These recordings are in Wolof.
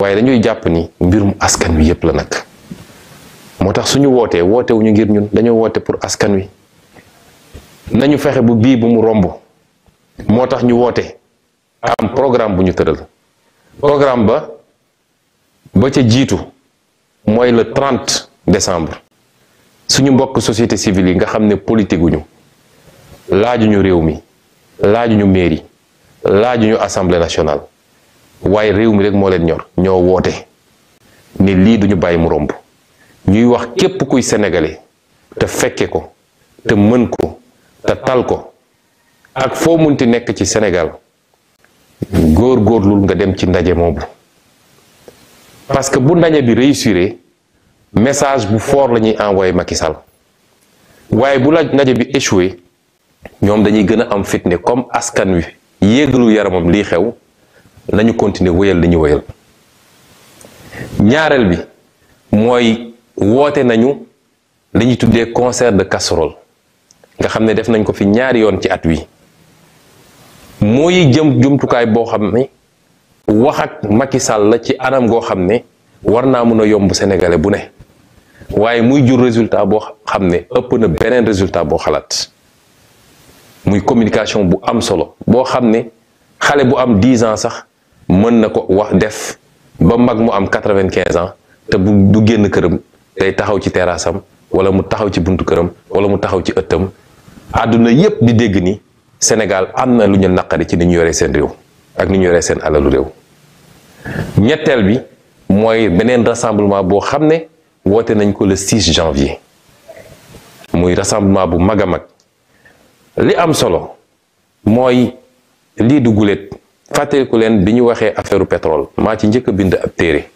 waaye dañuy jàpp ni mbirum askan wi yépp la nag. moo tax suñu wootee wootewuñu ngir ñun dañoo woote pour askan wi nañu fexe bu bii bu mu romb. moo tax ñu woote am programme bu ñu tëral programme ba ca jiitu mooy le 30 décembre suñu mbokk société civile yi nga xam ne politique guñu laajuñu réew mi laajuñu mairie laajuñu assemblée nationale waaye réew mi rek moo leen ñor ñoo woote ne lii duñu bàyyi mu romb ñuy wax képp kuy sénégalais te fekke ko te mën ko te tal ko ak foo munti nekk ci Sénégal góor-góorlul nga dem ci ndaje moomu parce que bu ndaje bi réussir message bu fort la ñuy envoyé Macky Sall waaye bu la ndaje bi échoué ñoom dañuy gën a am fitne comme askan wi yéegalu yaramam lii xew nañu continuer wéyal li ñu wéyal. ñaareel bi mooy woote nañu li ñuy tuddee concert de casserole nga xam ne def nañ ko fi ñaari yoon ci at wi. mooy jumtukaay boo xam ne wax ak Macky Sall la ci anam goo xam ne war naa mun a yomb sénégalais bu ne waaye muy jur résultat boo xam ne ëpp na beneen résultat boo xalaat muy communication bu am solo boo xam ne xale bu am 10 ans sax mën na ko wax def ba mag mu am 95 ans te du génn këram day taxaw ci terrassam wala mu taxaw ci buntu këram wala mu taxaw ci ëttam àdduna yépp di dégg ni Sénégal am na lu ñu naqari ci ni ñu yoree seen réew ak ni ñu yoree seen alalu réew. ñetteel bi mooy beneen rassemblement boo xam ne woote nañ ko le 6 janvier muy rassemblement bu mag a mag li am solo mooy lii du guléet fàttaliku leen bi ñu waxee affaire pétrole maa ci njëkk a bind ab téere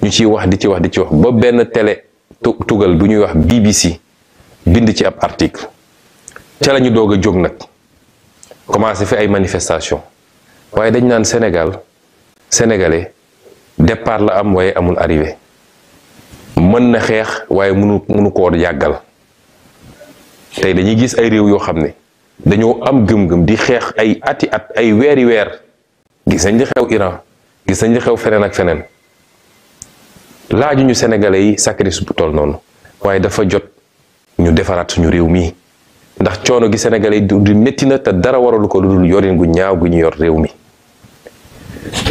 ñu ciy wax di ci wax ba benn télé tugal bu ñuy wax BBC bind ci ab article ca la ñu doog a jóg nag. commencé fi ay manifestation waaye dañ naan sénégalais départ la am waaye amul arrivé mën na xeex waaye mënu koo yàggal tey dañuy gis ay réew yoo xam ne dañoo am gëm-gëm di xeex ay ati at ay weeri weer gis nañ li xew Iran gis nañ li xew feneen ak feneen laajuñu sénégalais yi sacrifice bu toll noonu waaye dafa jot ñu defaraat suñu réew mii ndax coono gi sénégalais yi di métti na te dara waralu ko lu dul yorin gu ñaaw gu ñu yor réew mi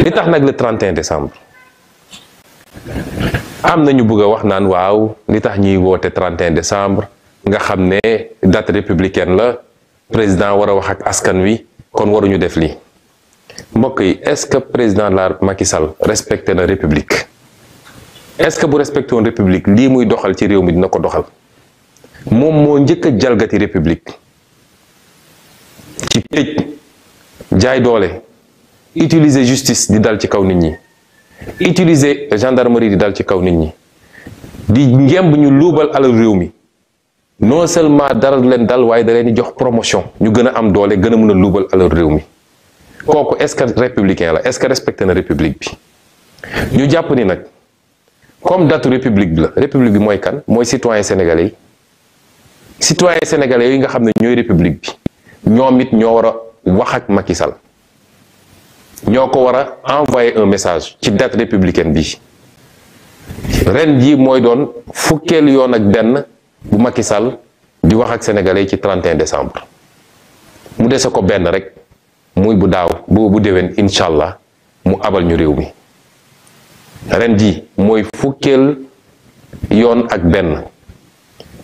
li tax nag le 31 décembre am na ñu bëgg a wax naan waaw li tax ñuy woote 31 décembre nga xam ne date républicaine la président war a wax ak askan wi kon waruñu def lii mbokk yi est-ce que président la Macky Sall respecté na république est-ce que bu respecté woon république lii muy doxal ci réew mi dina ko doxal moom moo njëkk a jalgati république ci tëj jaay doole utiliser justice di dal ci kaw nit ñi utiliser gendarmerie di dal ci kaw nit ñi di ngemb ñu luubal alal réew mi non seulement dara du leen dal waaye da leen di jox promotion ñu gën a am doole gën a mën a luubal alal réew mi kooku est-ce que républicain la est-ce que respecté na république bi ñu jàpp ni nag comme datu république bi la république bi mooy kan mooy citoyen sénégalais yi citoyen sénégalais yi nga xam ne ñooy république bi ñoom it ñoo war a wax ak Macky Sall ñoo ko war a envoyer un message ci date républicaine bi ren jii mooy doon fukkeelu yoon ak benn bu Macky Sall di wax ak sénégalais yi ci 31 décembre mu dese ko benn rek muy bu daaw bu déwén incha allah mu abal ñu réew mi ren jii mooy fukkeel yoon ak benn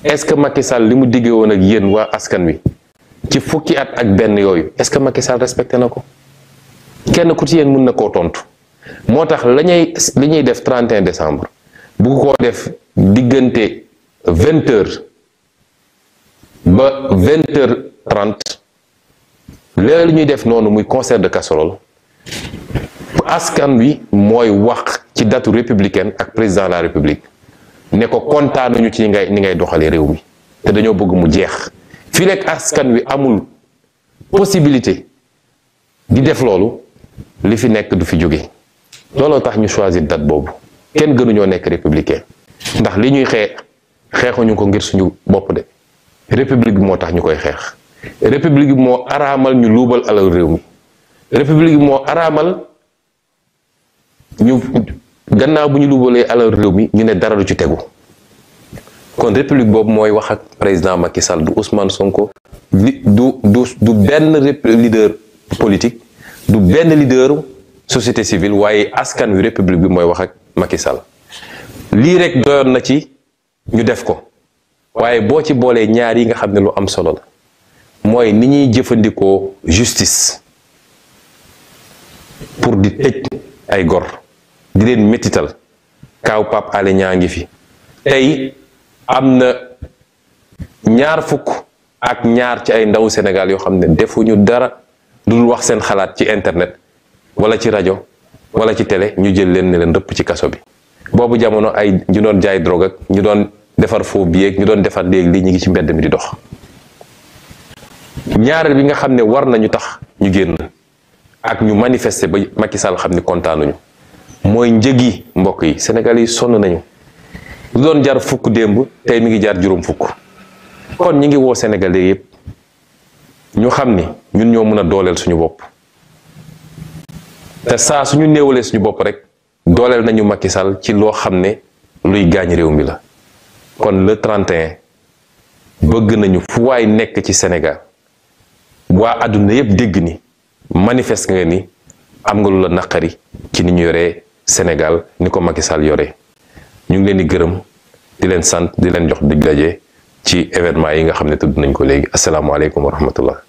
est-ce que Macky Sall li mu diggee woon ak yéen waa askan wi ci fukki at ak benn yooyu est-ce que Macky Sall respecté na ko kenn ku ci yéen mën na koo tontu moo tax li ñuy def 31 décembre bu koo def diggante 20h ba 20h30 léegi ñuy def noonu muy concert de casserole askan wi mooy wax ci datu républicaine ak président de la république ne ko kontaanuñu ci ni ngay doxalee réew mi te dañoo bëgg mu jeex fii rek askan wi amul possibilité di def loolu li fi nekk du fi jóge looloo tax ñu choisir date boobu kenn gënuñoo nekk républicain ndax li ñuy xeexuñu ko ngir suñu bopp de république bi moo tax ñu koy xeex république bi moo araamal ñu luubal alal réew mi république bi moo araamal ñu gannaaw bu ñu lubalee alal réew mi ñu ne dara du ci tegu. kon république boobu mooy wax ak président Macky Sall du Ousmane Sonko du benn leader politique du benn leader société civile waaye askan wi république bi mooy wax ak Macky Sall. lii rek doyoon na ci ñu def ko waaye boo ci boolee ñaar yi nga xam ne lu am solo la mooy ni ñuy jëfandikoo justice pour di tëj ay gor di leen métital kaaw Pape Alé Niang ngi fi tey am na 2 fukk ak ñaar ci ay ndawu Sénégal yoo xam ne defuñu dara dul wax seen xalaat ci internet wala ci rajo wala ci télé ñu jël leen ne leen rëpp ci kaso bi. boobu jamono ay ñu doon jaay drogue ak ñu doon defar faux billets ak ñu doon defar léegi lii ñu ngi ci mbedd mi di dox. ñaareel bi nga xam ne war nañu tax ñu génn ak ñu manifester ba Macky Sall xam ni kontaanuñu mooy njëgi mbokk yi Sénégal yi sonn nañu. lu doon jar fukk démb tey mi ngi jar juróom fukk kon ñi ngi woo Sénégalais yépp ñu xam ni ñun ñoo mën a dooleel suñu bopp te saa suñu néewalee suñu bopp rek dooleel nañu Macky Sall ci loo xam ne luy gaañ réew mi la. kon le 31 bëgg nañu fu waay nekk ci Sénégal waa àdduna yépp dégg ni manifeste nga ni am nga lu la naqari ci ni ñu yoree Sénégal ni ko Macky Sall yoree. ñu ngi leen di gërëm di leen sant di leen jox dig daje ci événement yi nga xam ne tudd nañ ko léegi asalaamaaleykum wa rahmatullah